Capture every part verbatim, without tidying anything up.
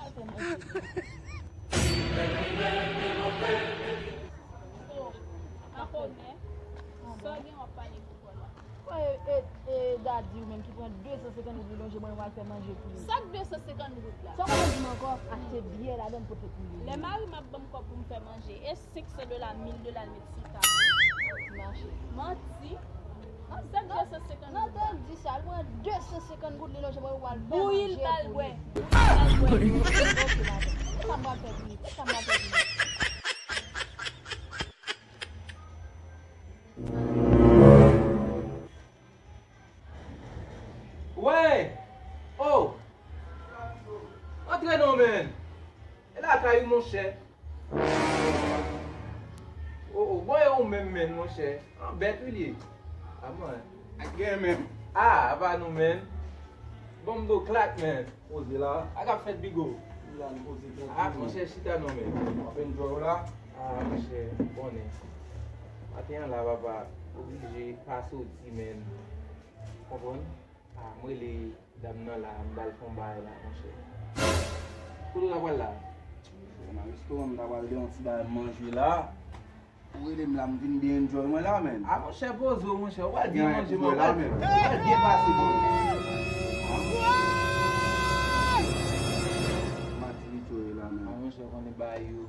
Al fè manje. Makonnen, sa w gen w ap pale pou kò la. Wè, e, e, Dadi ou menm ki pran de san senkant goud li lonje mwen, mwen al fè manje pou li. Sa k de san senkant goud la? Sa w konn di m ankò? Achte byè ladan l pote pou li. Lè mari m ap ban m kòb pou m fè manje, e senk san dola, mil dola l met sou tab. Ti mache. Manti. Sa k de san senkant goud la? Non, te di sa, l pran de san senkant goud li lonje mwen, mwen al fè manje pou li. Bouyi l ba l bwè. Bouyi l ba l bwè. Ok, madanm. E sa m pral fè pou li? E sa m pral fè pou li? Wey! Oh! Antre non, menn! E lakay ou, monchè? Oh, oh, bon, e ou menm, menn, monchè? An bèt ou li ye? A, mwen. Ak gen menm. A, apa nou, menn? Bon, m do klak, men. Poze la. A k ap fèt, Bigo? M la, m poze trankil. Ah, monchè, chita non, men. W ap enjoy w la? Ah, monchè, konnen. Maten an la, papa, oblije pa soti, men. Konprann? Ah, m rele dam nan la, m ba l fon bagay la, monchè. Kote w ta pral la? Nan restoran, m ta pral gen yon ti bagay manje la. Ou rele m la, m vin byen enjoy mwen la, men. Ah, monchè, poze w, monchè. Ou pral byen manje, men. Ou pral, ou pral byen pase, bro. Matirite w ye la, men. Ah, monchè, konnen bagay yo.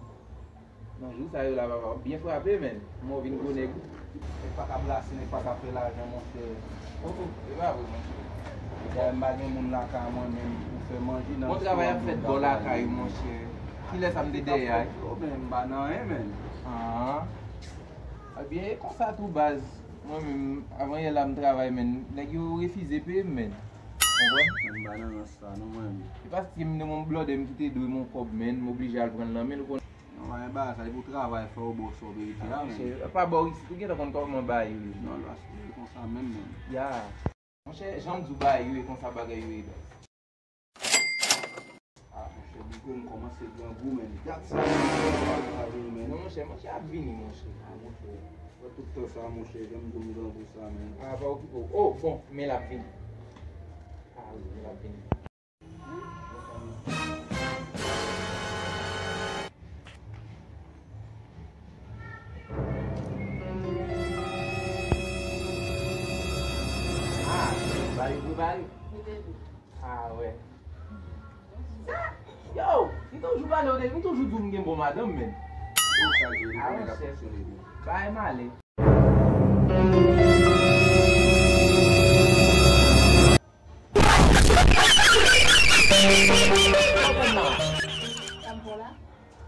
Nan jou sa yo la, papa, w ap byen frape, men. Mwen vin gwo nèg. Nèg pa ka brase, nèg pa ka fè lajan, monchè. Oh, oh, e pa vre, monchè. Dayè, m pa gen moun lakay mwen menm pou fè manje nan restoran. Bon travay ap fèt bò lakay ou, monchè. Kilè sa m te dèyè a? Yo, men, m pa nan anyen, men. Ah. Ebyen, e konsa tou, baz. Mwen menm, avan yè la, m travay, men. Nèg yo refize peye m, men. Konprann? M pa nan rans sa, non, mwen menm. Se paske m te yon blòdè, m kite dwe m yon kòb, men. M oblije al pran l nan men l, ou konnen. Non, pa gen bagay sa, se pou travay fè w ba w sa w merite a, men. Monchè, pa ba w isit, ou gentan konn kòman bagay yo ye. Non, la, se konsa menm, men. Ya. Monchè, jan m di w bagay yo ye, konsa bagay yo ye, baz. Ah, monchè, Bigo, m kòmanse grangou, men. Dat sa, men, bagay yo pa vini, men. Non, monchè, monchè ap vini, monchè. Ah, monchè, wè tout tan sa, monchè, jan m di w m grangou sa, men. Ah, pa okipe w. Oh, bon, men l ap vini. Ah, wi, men l ap vini. Ah, ba yo prepare. Ah, wè. Yo, m toujou pale w de, m toujou di w m gen bon madanm, men. Ah, wè, chèf. Bay malè.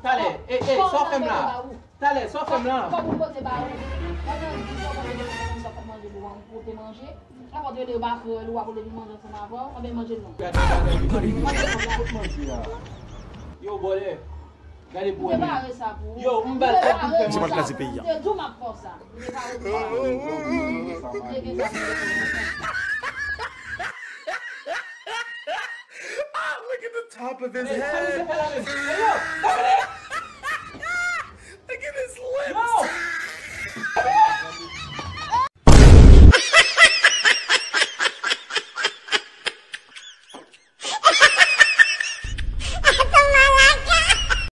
Talè, e, e, sa w fè m la? Talè, sa w fè m la? Kòb ou pote ba ou. Pandan dis an, pandan de sèmèn, sa w fè manje pou ou, ou pote manje. Apre, ou te rele yo ba frè ou, apre, li manje ansanm avè w, anben manje l non. Yo, bòlè. Gade pou ou. Yo, m ba l kòb pou l fè manje. Di m ap kraze peyi a. Te di w m ap fè w sa. M te pare pou sa. M te gen sa pou m te fè. Ah, look at the top of his head.